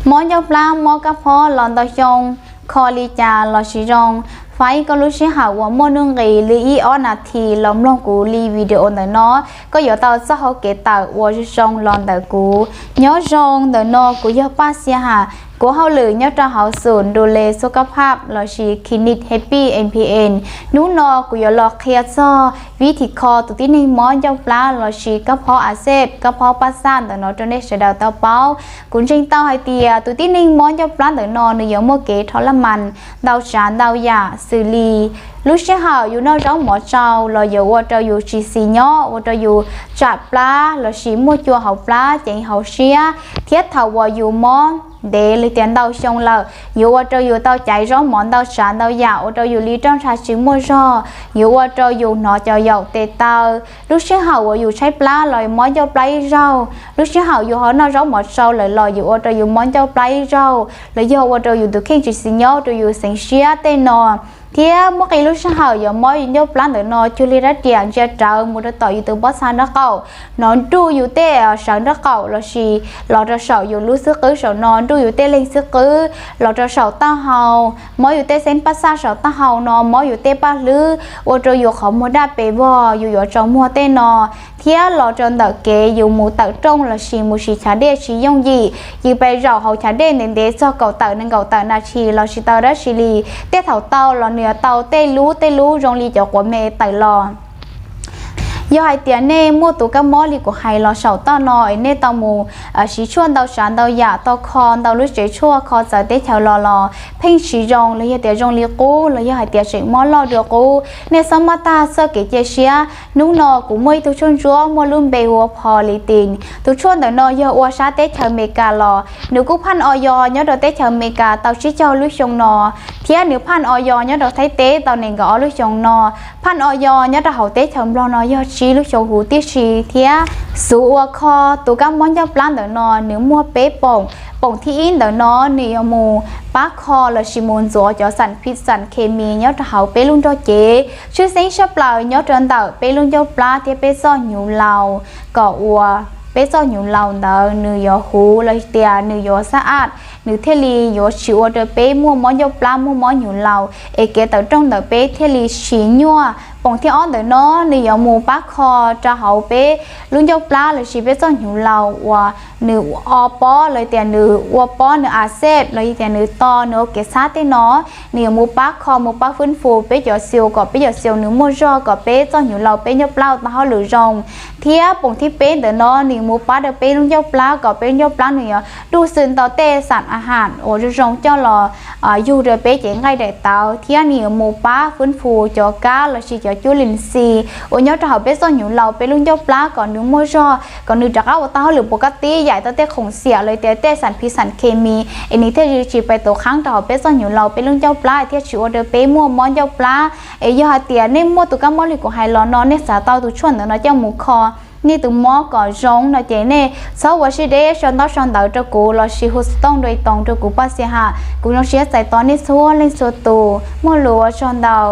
Mob ncauj plab mob kab phob los ntau xyoo, kho li cas los tsis zoo? Faib koj lub sij hawm uas muaj nuj nqis li ib ob nas this los mloog kuv li video ntawm no, koj yuav tau txoj hau kev tawm uas zoo zoo los ntawm kuv. Nyob zoo, ntawm no kuv yog Paj Xia Ham, kuv hauj lwm nyob rau hauv xum du le xu kab phaj lossis Clinic Happy N P N. Hnub no kuv yuav los qhia txog vib thim kho tus tib neeg mob ncauj plab lossis kab phob a xej, kab phob paj xaj ntawm no rau nej sawv daws tau paub. Kuv ntseeg tau hais tias tus tib neeg mob ncauj plab ntawm no nws yuav muaj kev rho laj mas ntau tsav ntau yam xws li lub sij hawm yus noj zaub mov tsau los yuav ua rau yus tsis xis nyob, ua rau yus tsam plab lossis muaj cua hauv plab, ceev hauv siab, thiab thaum uas yus mob ntev li tias ntau xyoo lawm yuav ua rau yus tau caiv zaub mov ntau tsav ntau yam ua rau yus li roj ntsha tsis muaj zog, yuav ua rau yus hnov cov yaum tes taw. Lub sij hawm uas yus tshaib plab los mob ncauj plab ib zaug, lub sij hawm yus ho noj zaub mov tsau lawm los yuav ua rau yus mob ncauj plab ib zaug, los yog ua rau yus tus kheej tsis xis nyob, ua rau yus xeev siab tej no. Thiab muaj qee lub sij hawm yuav mob yus ncauj plab ntawm no cuag li rab riam ntsia rawv mus rau tom yus tus pob txha nraub qaum, hnov nruj yus tej sawv nraub qaum lossis los rau saum yus lub xub qwb saum no, nruj yus tej leeg xub qwb los rau saum taub hau, mob yus tej xeeb paj xaj saum taub hau no, mob yus tej paj hlwb, ua rau yus qhov muag daj pes vog, yus yuav tsaus muag tej no. Thiab los rau ntawm kev yus mus tawm rooj lossis mus siv chav dej tsis yooj yim, yus pes zaum hauv chav dej ntev ntev txog kaum tawm nees nkaum tawm nas this los tsis tau dab tsi li. Tej thaum tau los nws yuav tau tej lub tej lub zoo li cov quav me tawm los. Yog hais tias nej muaj tus kab mob li kuv hais los saum toj no es nej tau mus siv tshuaj ntau tsav ntau yam, tau kho ntau lub tsev tshuaj, kho txawv teb chaws los los pheej tsis zoo, los yog tias zoo li qub, los yog hais tias tseem mob loj dua qub, nej txhob mob tag txoj kev cia siab. Hnub no kuv muaj ib tug tshuaj ntsuab muaj lub npe hu ua Politin. Tus tshuaj ntawm no yog ua sab teb chaws Amelikas los, nws kuj phaj o yo nyob rau teb chaws Amelikas tau tsib caug lub xyoo no, thiab nws phaj o yo nyob rau Thaib teb tau nees nkaum ob lub xyoo no, phaj o yo nyob rau hauv teb chaws Nplog no yog tsib lub xyoo huv tib si thiab. Xub ua kho tus kab mob ncauj plab ntawm no nws muaj peb poom. Poom thib ib ntawm no nws yuav mus pab kho lossis mus ntxuav cov xam phim xam khes mis nyob rau hauv peb lub nrog cev, tshwj xeeb tshaj plaws nyob rau ntawm peb lub ncauj plab thiab peb txoj hnyuv laus, kom ua peb txoj hnyuv laus ntawd nws yuav huv los tias nws yuav xab aj, nws thiaj li yuav tsis ua rau peb muaj mob ncauj plab muaj mob hnyuv laus es kev tawm rooj ntawm peb thiaj li tsis nyuaj. Poom thib ob ntawm no nws yuav mus pab kho rau hauv peb lub ncauj plab lossis peb txoj hnyuv laus uas nws o pob los tias nws ua pob nws a xej los tias nws to nws ua kev xab tej no, nws yuav mus pab kho mus pab fwb fus peb cov xiu kom peb cov xiu nws muaj zog kom peb txoj hnyuv laus peb ncauj plab tau hauj lwm zoo. Thiab poom thib peb ntawm no nws mus pab rau peb lub ncauj plab kom peb lub ncauj plab nws yuav nruj xwb ntau tej xam a ham uas zoo zoo coj los yug rau peb cev nqaij daim tawv, thiab nws yuav mus pab fwb fus cov kab lossis cov cuab lim xis uas nyob rau hauv peb txoj hnyuv laus peb lub ncauj plab kom nws muaj zog, kom nws rov qab ua tau hauj lwm puas kab tib yaim tau tej khoom xiam los tias tej xam phim xam khes mis es nws thiaj li tsis pais tuv qhaab rau hauv peb txoj hnyuv laus peb lub ncauj plab thiaj tsis ua rau peb muaj mob ncauj plab. Es yog hais tias nej muaj tus kab mob li kuv hais los no nej xav tau tus tshuaj ntawm no coj mus kho nej tus mob kom zoo no ces nej txhob ua siab deb sau ntaub sau ntawv rau kuv lossis hu xov tooj dua ib toos rau kuv Paj Xia Ham, kuv zoo siab txais tos nej txhua leej txhua tus. Muaj lus ua tsaug ntau.